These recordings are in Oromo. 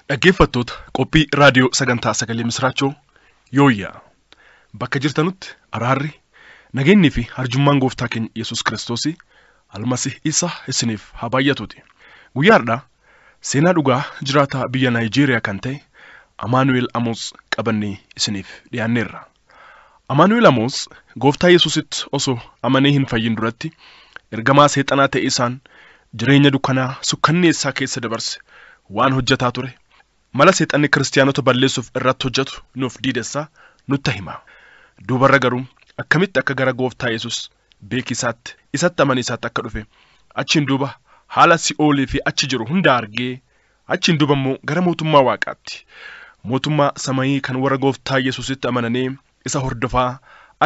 Dhaggeeffattoota qophii raadiyoo sagantaa sagalee misraachoo yooyyaa bakka jirtanutti araarri nageenyii fi arjummaan gooftaa keenya Yesuus Kiristoos almasih isa isiniif haa baay'atuuti. Guyyaa har'aa seenaa dhugaa jiraataa biyya Naayijeeriyaa kan ta'e Amaanu'el Amoos qabannee isiniif dhiyaanneerra. Amaanu'el Amoos gooftaa Yesuusitti osoo amanee hin fayyin duratti ergamaa seexanaa ta'e isaan jireenya dukkanaa sukkanneessaa keessa dabarse waan hojjetaa ture. Mala seexanni kiristaanota balleessuuf irratti hojjetu nuuf diidessaa nutti hima. Duubarra garuu akkamitti akka gara gooftaa Yesuus beekisaatti isatti amaniisaatti akka dhufe achiin duuba haala si'oolii fi achi jiru hunda argee achiin duuba immoo gara mootummaa waaqaatti mootummaa samayii kan warra gooftaa Yesuusitti amananii isa hordofaa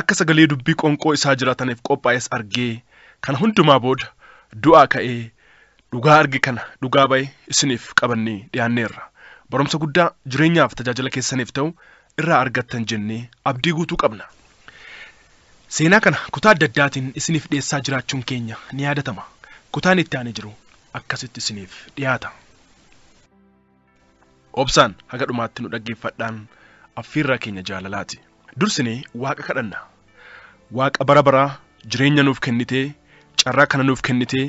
akka sagalee dubbii qoonqoo isaa jiraataniif qophaa'es argee kan hundumaa booda du'aa ka'ee dhugaa arge kana dhugaa ba'e isiniif qabannee dhiyaanneerra. Barumsa guddaa jireenyaaf tajaajila keessaniif ta'u irraa argattan jennee abdii guutuu qabna. Seenaa kana kutaa adda addaatiin isiniif dhiyeessaa jiraachuun keenya ni yaadatama. Kutaan itti aanee jiru akkasitti isiniif dhiyaata. Obsaan haga dhumaatti nu dhaggeeffadhaan affiirraa keenya jaalalaati. Dursinee Waaqa kadhanna. Waaqa bara baraa jireenya nuuf kennitee, carraa kana nuuf kennitee,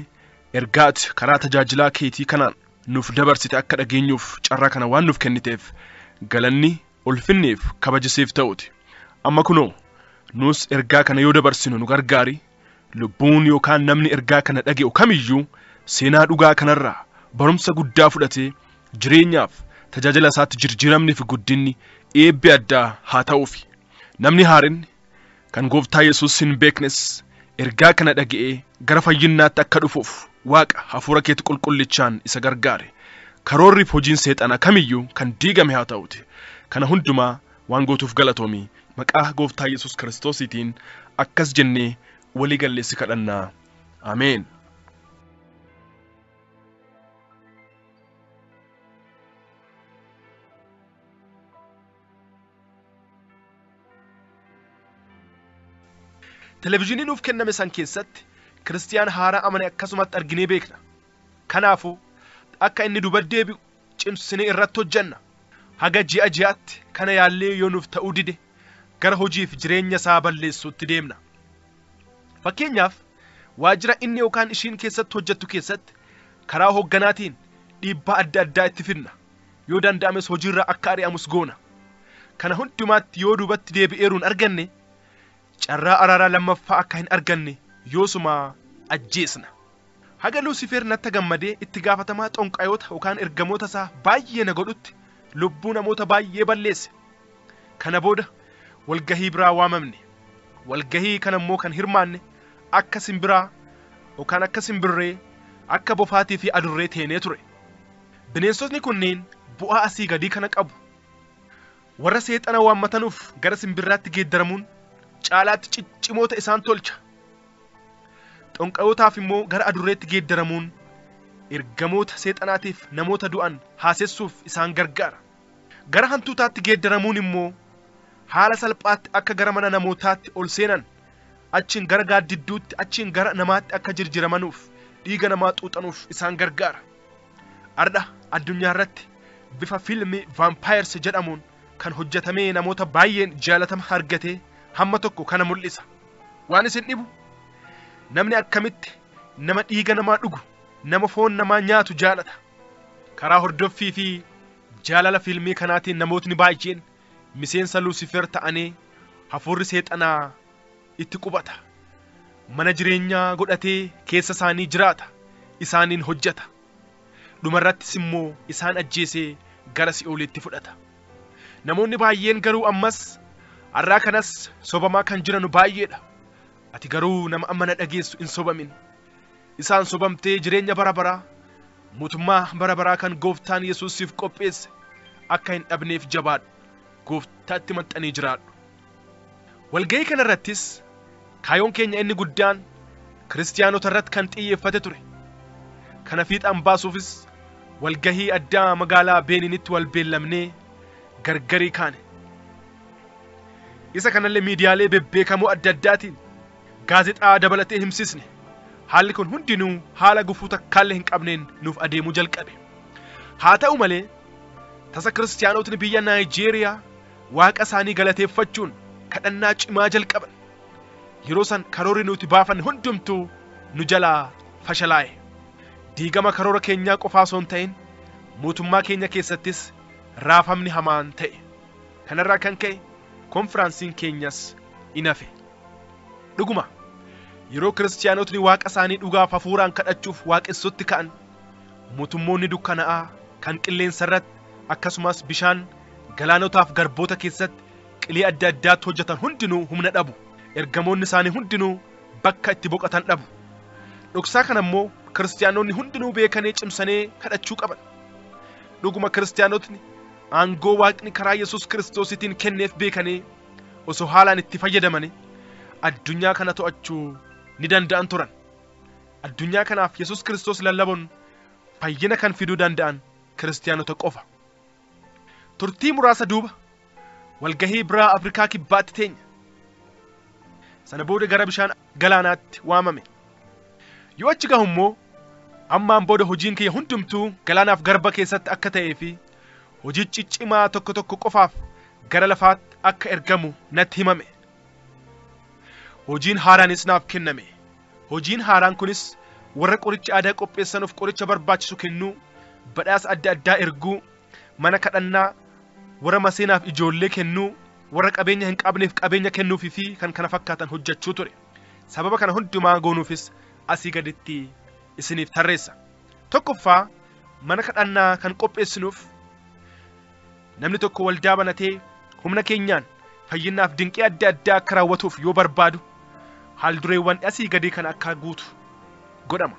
ergaa ati karaa tajaajilaa keetii kanaan nuuf dabarsite akka dhageenyuuf carraa kana waan nuuf kenniteef galanni ulfinniif kabajisiif ta'uti. Amma kunoo nus ergaa kana yoo dabarsinu nu gargaari. Lubbuun yookaan namni ergaa kana dhaga'u kamiyyuu seenaa dhugaa kanarraa barumsa guddaa fudhatee jireenyaaf tajaajila isaatti jijjiiramni fi guddinni eebbi addaa haa ta'uufi. Namni haarinni kan gooftaa Yesuus hin beeknes ergaa kana dhaga'ee gara fayyinnaatti akka dhufuuf Waaqa hafuura keetti qulqullichaan isa gargaare. Karoorri fi hojiin seexanaa kamiyyuu kan diigame haa ta'uti. Kana hundumaa waan gootuuf galatoomii maqaa gooftaa Yesuus Kiristoosiitiin akkas jennee walii galleessi kadhannaa. Ameen. Televezyiinii nuuf kenname san keessatti Kiristiyaan haaraa amane akkasumatti arginee beekna. Kanaafuu akka inni duba deebi'u cimsinee irratti hojjenna. Haga ji'a ji'aatti kana yaallee yoo nuuf ta'uu dide gara hojiif jireenya isaa balleessuutti deemna. Fakkeenyaaf waajjira inni yookaan ishiin keessatti hojjettu keessatti karaa hoogganaatiin dhiibbaa adda addaa itti fidna. Yoo danda'ames hojiirraa akka ari'amus goona. Kana hundumaatti yoo duubatti deebi'eeruun arganne carraa araaraa lammaffaa akka hin arganne yoosuma ajjeesna. Haga Luusifeer natti gammadee itti gaafatamaa xonqayoota yookaan ergamoota isaa baay'ee na godhutti lubbuu namoota baay'ee balleesse. Kana booda walgahii biraa waamamne. Walgahii kana immoo kan hirmaanne akka simbiraa yookaan akka simbirree akka bofaatii fi adurree teenee ture. Bineensotni kunneen bu'aa asii gadii kana qabu. Warra seexana waammatanuuf gara simbirraatti geeddaramuun caalaatti ciccimoota isaan tolcha. Xonqayootaaf immoo gara adurreetti geeddaramuun ergamoota seexanaatiif namoota du'an haasessuuf isaan gargaara. Gara hantuutaatti geeddaramuun immoo haala salphaatti akka gara mana namootaatti ol seenan achiin gara gaaddidduutti achiin gara namaatti akka jirjiramanuuf dhiiga namaa xuuxanuuf isaan gargaara. Ardha addunyaa irratti bifa fiilmii vaampaayers jedhamuun kan hojjetamee namoota baay'een jaalatama argatee hamma tokko kana mul'isa. Waan isin dhibu namni akkamitti nama dhiiga namaa dhugu nama foon namaa nyaatu jaalata. Karaa hordoffii fi jaalala fiilmii kanaatiin namootni baay'een miseensa Luusifeer ta'anii hafuurri seexanaa itti qubata. Mana jireenyaa godhatee keessa isaanii jiraata. Isaaniin hojjeta. Dhumarrattis immoo isaan ajjeesee gara si'oolitti fudhata. Namoonni baay'een garuu ammas har'aa kanas sobamaa kan jiranu baay'eedha. Ati garuu nama amma na dhageessu hin sobamin. Isaan sobamtee jireenya bara baraa mootummaa bara baraa kan gooftaan Yesuus siif qopheesse akka hin dhabneef jabaadhu. Gooftaatti maxxanii jiraadhu. Walgahii kanarrattis kaayoon keenya inni guddaan kiristiyaanota irratti kan xiyyeeffate ture. Kana fiixaan baasuufis walgahii addaa magaalaa Beeninitti wal beellamnee gargarii kaane. Isa kanallee miidiyaalee bebbeekamoo adda addaatiin gaazexaa dabalatee himsisne. Haalli kun hundinuu haala gufuu takkaallee hin qabneen nuuf adeemuu jalqabe. Haa ta'u malee Tasa kiristaanotni biyya Naayijeeriyaa waaqa isaanii galateeffachuun kadhannaa cimaa jalqaban. Yeroo san karoorri nuti baafanne hundumtuu nu jalaa fashalaa'e. Diigama karoora keenyaa qofaa osoo hin ta'in mootummaa keenya keessattis raafamni hamaan ta'e. Kanarraa kan ka'e konfiraansiin keenyas in hafe. Dhuguma yeroo kiristaanotni waaqa isaanii dhugaaf hafuuraan kadhachuuf waaqessutti ka'an mootummoonni dukkanaa'aa kan qilleensa irratti akkasumas bishaan galaanotaaf garboota keessatti qilee adda addaatti hojjetan hundinuu humna dhabu. Ergamoonni isaanii hundinuu bakka itti boqotan dhabu. Dhoksaa kana immoo kiristaanonni hundinuu beekanii cimsanii kadhachuu qaban. Dhuguma kiristaanotni aangoo waaqni karaa Yesuus Kiristoositiin kenneef beekanii osoo haalaan itti fayyadamanii addunyaa kana to'achuu ni danda'an turan. Addunyaa kanaaf Yesuus Kiristoos lallabuun fayyina kan fiduu danda'an kiristaanota qofa. Turtii muraasa duuba walgahii biraa Afrikaa kibbaatti teenya. Sana booda gara bishaan galaanaatti waamame. Yoo achi gahu immoo ammaan booda hojiin kiyya hundumtuu galaanaaf garba keessatti akka ta'ee fi hojii ciccimaa tokko tokko qofaaf gara lafaatti akka ergamu natti himame. Hojiin haaraanis naaf kenname. Hojiin haaraan kunis warra qoricha aadaa qopheessanuuf qoricha barbaachisu kennuu, badhaasa adda addaa erguu, mana kadhannaa warra maseenaaf ijoollee kennuu, warra qabeenya hin qabneef qabeenya kennuufii fi kan kana fakkaatan hojjechuu ture. Sababa kana hundumaa goonuufis asii gaditti isiniif tarreessa. Tokkoffaa, mana kadhannaa kan qopheessinuuf namni tokko waldaa banatee humna keenyaan fayyinaaf dinqii adda addaa akka raawwatuuf yoo barbaadu haaldureewwan asii gadii kana akka guutu godhama.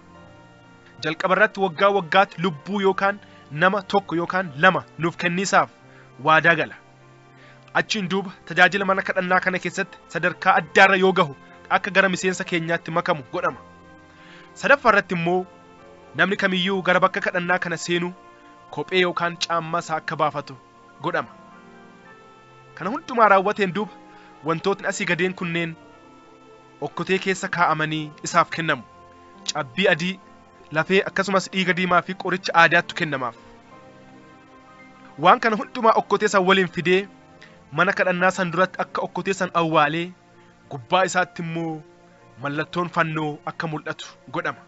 Jalqaba irratti waggaa waggaatti lubbuu yookaan nama tokko yookaan lama nuuf kenniisaaf waadaa gala. Achiin duuba tajaajila mana kadhannaa kana keessatti sadarkaa addaarra yoo gahu akka gara miseensa keenyaatti makamu godhama. Sadaffaa irratti immoo namni kamiyyuu gara bakka kadhannaa kana seenu kophee yookaan caammaa isaa akka baafatu godhama. Kana hundumaa raawwateen duuba wantootni asii gadeen kunneen okkotee keessa kaa'amanii isaaf kennamu. Cabbii adii, lafee akkasumas dhiiga diimaa fi qoricha aadaattu kennamaaf. Waan kana hundumaa okkotee san waliin fidee mana kadhannaa san duratti akka okkotee san awwaalee gubbaa isaatti immoo mallattoon fannoo akka mul'atu godhama.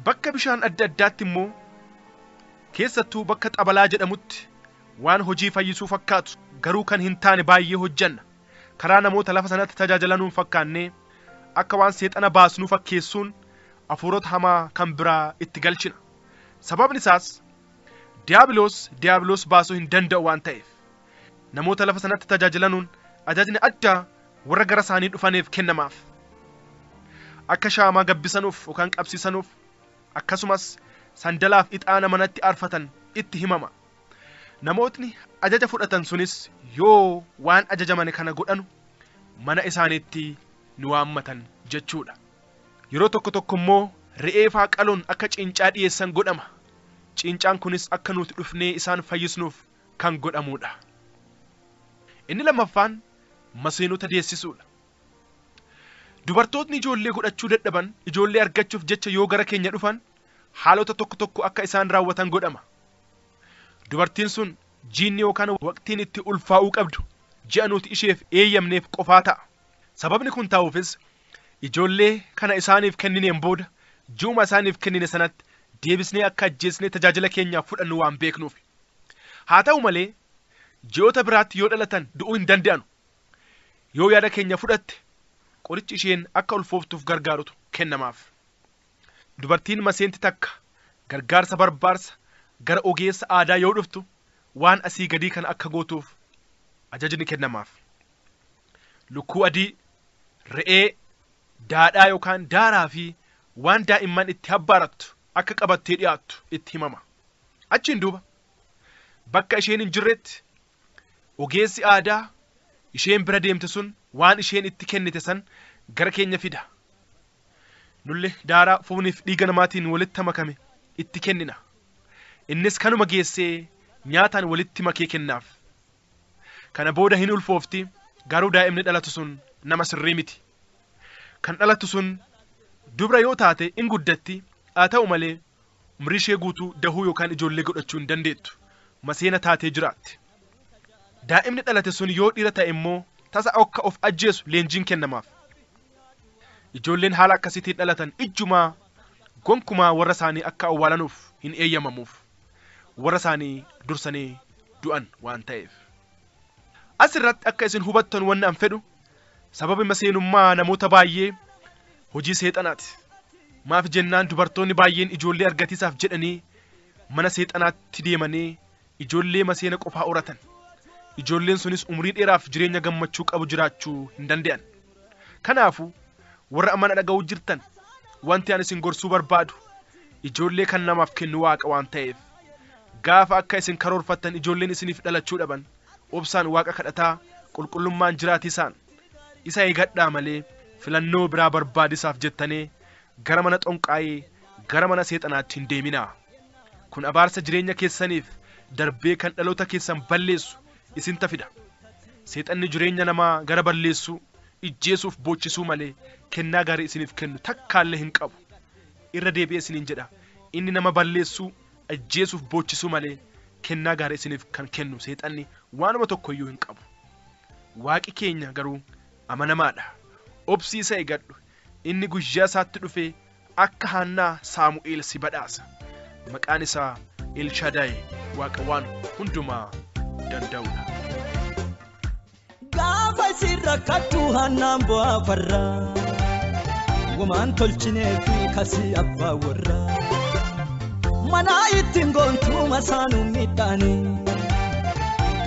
Bakka bishaan adda addaatti immoo keessattuu bakka xabalaa jedhamutti waan hojii fayyisuu fakkaatu garuu kan hin taane baay'ee hojjanna. Karaa namoota lafa sanatti tajaajilanuun fakkaannee akka waan seexana baasnuu fakkeessuun hafuurota hamaa kan biraa itti galchina. Sababni isaas diiyaabiloos baasuu hin danda'u waan ta'eef namoota lafa sanatti tajaajilanuun ajajni addaa warra gara isaanii dhufaniif kennamaaf. Akka shaamaa gabbisanuuf yookaan qabsiisanuuf akkasumas sandalaaf ixaana manatti aarfatan itti himama. Namootni ajaja fudhatan sunis yoo waan ajajamane kana godhanu mana isaaniitti nu waammatan jechuudha. Yeroo tokko tokko immoo re'ee faa qaluun akka cincaa dhiyeessan godhama. Cincaan kunis akka nuti dhufnee isaan fayyisnuuf kan godhamudha. Inni lammaffaan maseenota deessisuudha. Dubartootni ijoollee godhachuu dadhaban ijoollee argachuuf jecha yoo gara keenya dhufan haalota tokko tokko akka isaan raawwatan godhama. Dubartiin sun jiinni yookaan waqtiin itti ulfaa'uu qabdu ji'a nuti isheef eeyyamneef qofaa ta'a. Sababni kun ta'uufis ijoollee kana isaaniif kennineen booda ji'uma isaaniif kennine sanatti deebisnee akka ajjeesnee tajaajila keenyaaf fudhannu waan beeknuuf. Haa ta'u malee ji'oota biraatti yoo dhalatan du'uu hin danda'anu. Yoo yaada keenya fudhatte qorichi isheen akka ulfooftuuf gargaarutu kennamaaf. Dubartiin maseenti takka gargaarsa barbaarsa gara ogeessa aadaa yoo dhuftu waan asii gadii kana akka gootuuf ajajni kennamaaf. Lukkuu adii, re'ee, daadhaa yookaan daaraa fi waan daa'imman itti habbaarattu akka qabattee dhiyaattu itti himama. Achiin duuba bakka isheen hin jirretti ogeessi aadaa isheen bira deemte sun waan isheen itti kennite san gara keenya fida. Nulle daaraa fooniif dhiiga namaatiin walitti makame itti kennina. Innis kanuma geessee nyaataan walitti makee kennaaf. Kana booda hin ulfoofti, garuu daa'imni dhalatu sun nama sirrii miti. Kan dhalatu sun dubra yoo taate in guddatti, haa ta'u malee umrii ishee guutuu dahuu yookaan ijoollee godhachuu hin dandeettu. maseena taatee jiraatti. Daa'imni dhalate sun yoo dhiira ta'e immoo tasa akka of ajjeesu leenjiin kennamaaf. Ijoolleen haala akkasiitiin dhalatan ijjumaa gonkumaa warra isaanii akka awwaalanuuf hin eeyyamamuuf. Warra isaanii dursanii du'an waan ta'eef. Asirratti akka isin hubattan wanni an fedhu sababi maseenummaa namoota baay'ee hojii seexanaati. Maaf jennaan dubartoonni baay'een ijoollee argatiisaaf jedhanii mana seexanaatti deemanii ijoollee maseena qofaa horatan. Ijoolleen sunis umurii dheeraaf jireenya gammachuu qabu jiraachuu hin danda'an. Kanaafuu warra mana dhaga'uu jirtan wanti ani isin gorsuu barbaadu ijoollee kan namaaf kennu Waaqa waan ta'eef gaafa akka isin karoorfattan ijoolleen isiniif dhalachuu dhaban obsaan Waaqa kadhataa qulqullummaan jiraatiisaan isa eegadhaa malee filannoo biraa barbaadisaaf jettanii gara mana xonqaayee gara mana seexanaatti hin deeminaa. Kun abaarsa jireenya keessaniif darbee kan dhaloota keessan balleessu isin tafida. Seexanni jireenya namaa gara balleessuu ijjeesuuf boochisuu malee kennaa gaarii isiniif kennu takkaallee hin qabu. Irra deebi'ee isiniin jedha, inni nama balleessuu ajjeesuuf boochisuu malee kennaa gaarii isiniif kan kennu seexanni waanuma tokkoyyuu hin qabu. Waaqi keenya garuu amanamaadha. Obsii isa eegadhu. Inni guyyaa isaatti dhufee akka Haannaa Saamu'eel si badhaasa. Maqaan isaa Elshadaay, Waaqa waan hundumaa danda'udha. Gaafa isin rakkattu Haannaan bu'aa farraa, gumaan tolchinee fi kasii abbaa warraa. Manaa ittiin goontuu masaanuu miidhaanii,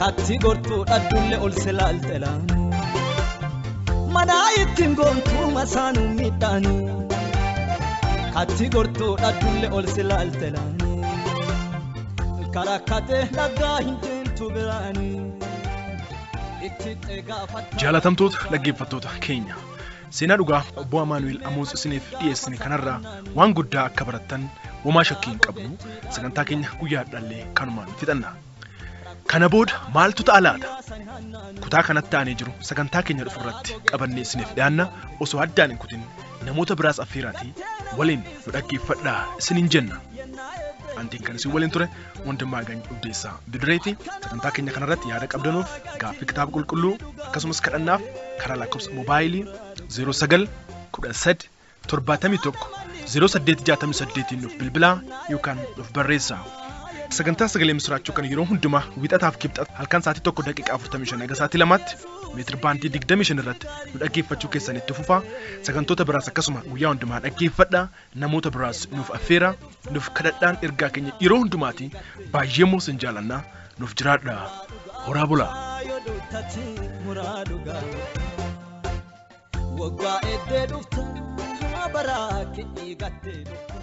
katti gortuu dhaddullee ol si laalte laanii. Manaa ittiin goontuu masaanuu miidhaanii, katti gortuu dhaddullee ol si laalte laanii. Karakkatee dhagaa hin deemtu biraanii. Jaalatamtoota dhaggeeffattoota keenya, seenaa dhugaa obbo Amaanu'el Amoos isiniif dhiyeessine kanarraa waan guddaa akka barattan homaa shakkii hin qabnu. Sagantaa keenya guyyaa har'aallee kanumaan fixanna. Kana booda maaltu ta'a laata? Kutaa kanatti aanee jiru sagantaa keenya dhufu irratti qabannee isiniif dhiyaanna. Osoo addaan hin kutin namoota biraas affeeraatii waliin nu dhaggeeffadhaa isiniin jenna. Antiin kan isin waliin ture Wandimmaagany Uddeessaa Bidireeti. Sagantaa keenya kanarratti yaada qabdanuuf gaaffii kitaaba qulqulluu akkasumas kadhannaaf karaa lakkoofsa moobaayilii 09 13 71 0868 nuuf bilbilaa yookaan nuuf barreessaa. Sagantaa sagalee misiraachuu kan yeroo hundumaa wixataaf kibxata halkan sa'aatii 1:45 hanga sa'aatii 2tti meetir baandii 25 irratti nu dhaggeeffachuu keessan itti fufaa. Sagantoota biraas akkasuma guyyaa hundumaa dhaggeeffadhaa. Namoota biraas nuuf affeeraa, nuuf kadhadhaan ergaa keenya yeroo hundumaati. Baay'ee immoo isin jaalannaa, nuuf jiraadhaa. Horaa bulaa. Waggaa eddee dhufta baraa kidhii gattee dhufta.